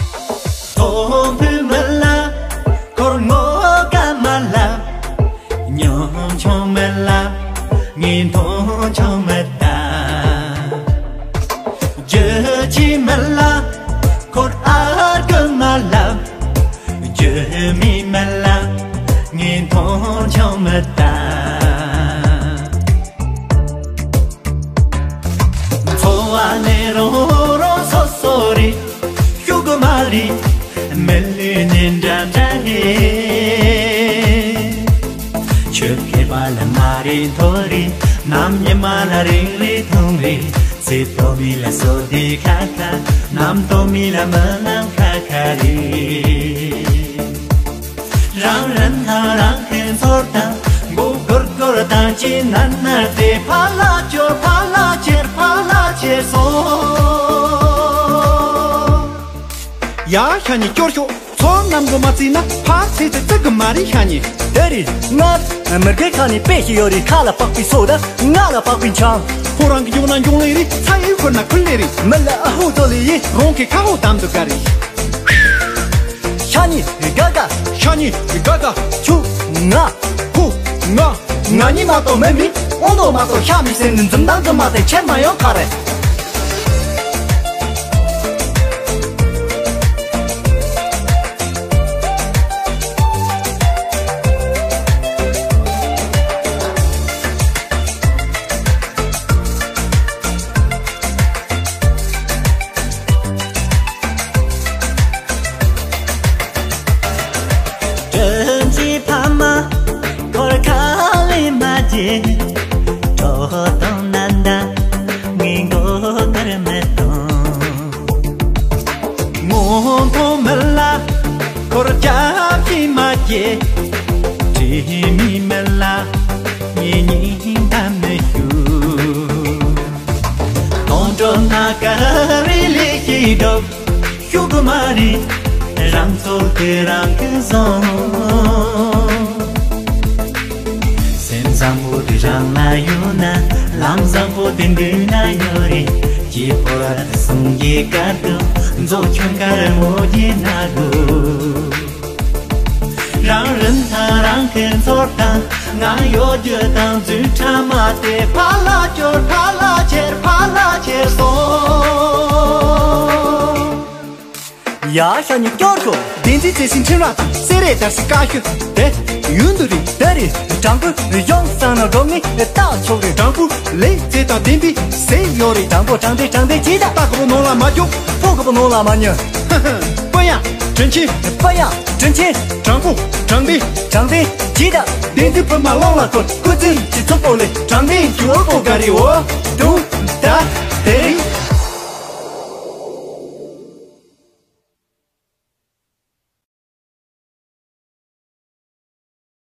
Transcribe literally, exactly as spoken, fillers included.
མཐོང་ཕུ་མི་ལ་འཁོར་ངོ་ཀ་མ་ལ། ཉམ་ཆུང་མི་ལ་ངས་མཐོང་ཆུང་མི་ལྟ། རྒྱུ་ཆེ་མི་ལ་འཁོར་ཨར་ཀི་མ་ལ། རྒྱུ་མེད་མི་ལ་ངས་མཐོང་ཆུང་མི་ལྟ། འཚོ་བ་ནི་རང་རང་སོ་སོ་རེད། ཤོག་གུ་མ་རེད། མི་ལུས་ནི་འདྲ་འདྲ་རེད། ཆོས་མཁས་པ་ལ་མ་རེད་མཐོ་རེད། ནམ་ཉི་མ་ལ་རིང་རེད་ཐུང་རེད། ཚེ་སྟོང་མི་ལ་བསོད་བདེ་ཁ་ཁ། ནམ་སྟོང་མི་ལ་རྨི་ལམ་ཁ་ཁ་རེད། རང་རིན་ཐང་རང་ཁེ་ཚོར་དང་མགོ་སྒུར་སྒུར་དང་ཅི་ན་ན་དེ་ཕ་ལ་ཅོར་ཕ་ལ་ཅེར་ཕ་ལ་ཅེར་སོང་། ཡ་ཤ་ཉེ་སྐྱོར་ཤོག་ཚོར་རྣམས་གོ་མ་བརྩིས་ན་ཕ་ཚེ་ཚེ་བརྩི་གི་མ་རེད་ཤ་ཉེ། དེ་རེད། ང་མི་དགེ་ཁ་ནས་དཔེ་ཞིག་ཡོད་རེད། ཁ་ལ་པགས་པའི་སོ་དང་ང་ལ་པགས་པའི་ཆང་། ཁོ་རང་གི་ཡོང་ན་འབྱུང་ལེ་རེད། ཚ་ཡི་ཁུར་ན་ཁུར་ལེ་རེད། མི་ལ་ཨ་ཧུ་ཚོ་ལེ་ཡི་རོང་གི་ཁ་ཧུ་དམ་དུ་དགའ་རེད། ཤ་ཉེ་དགའ་དགའ། ཤ་ཉེ་དགའ་དགའ། ཆུ་ང་ཁུ་ང་། ང་གཉིས་མ་གཏོགས་མི་མེད། དབང་དུ་མ་གཏོགས་ཤ་མི་ཟེར་ནི་འཛུམ་མདངས་འཛུམ་མ་དེ་ཁྱེར་མ་ཡོང་ག་རེད། དྲིན་ཆེ་ཕ་མ་འཁོར་ཁ་ལས་མ་བརྗེད། གྲོགས་དང་ནན་ཏན་ངའི་མགོ་དཀར་མི་གཏོང་། ངོ་མཐོང་མི་ལ་འཁོར་རྒྱབ་ཀྱིས་མ་བརྗེད། དྲི་མེད་མི་ལ་ངའི་སྙིང་གཏམ་མི་ཞུ། དོན་གྲུབ་ན་ཀ་རི་ལི་ཤི་འགྲོ། ཤུགས་མ་རེད། རང་ཚོ་དེ་རང་གི་བཟང་། སེམས་བཟང་པོ་དེ་རང་ན་ཡོད་ན། ལམ་བཟང་པོ་དེ་མདུན་ན་ཡོད་རེད། སྐྱིད་པོ་ར་དེ་སོང་གི་ཀར་དུ་མཛོ་ཁྱོད་ཀར་མོ་རྒྱུ་ན་དགོས། རང་རིན་ཐང་རང་ཁེ་ཚོར་དང་། ང་ཡོད་རྒྱུ་དང་རྫུན་ཕྲ་མ་དེ་ཕ་ལ་སྐྱོར་ཕ་ལ་ཁྱེར་ཕ་ལ་ཁྱེར་སོང་། ཡ་ཤ་ཉེ་སྐྱོར་ཤོག་བདེན་རྫུན་བརྩེ་སྲིད་འཕྲིན་ར་དང་སེ་རེ་དར་སི་ཀ་ཤོད་དེ་ཡུན་དུ་རིག་དེ་རེད། དྲང་པོ་ཡོང་ཙང་ན་སྒྲོག་ནི་ལྟ་ཆོག་རེད། དྲང་པོ་ལས་རྩེ་དང་ལྡན་པའི་སེ་ཡོད་རེད། དྲང་པོ་དྲང་བདེན་དྲང་བདེན་ཇི་ལྟ། ལྟ་དགོས་པ་ནོར་ལ་མ་འཇོག་ཕོ་དགོས་པ་ནོར་ལ་མ་ཉོན། པ་ཡ་དྲིན་ཆེ། པ་ཡ་དྲིན་ཆེ། དྲང་པོ་དྲང་བདེན་དྲང་བདེན་ཇི་ལྟ། བདེན་རྫུན་ཕུ་མ་ལོང་ལ་གོ་སྐུ་རྩེད་ཀྱི་ཚོགས་པོ་ལས་དྲང་བདེན་གྱི་འོ་པོ་ག་རེ་འོ་དུ་ད་དེ་རིང་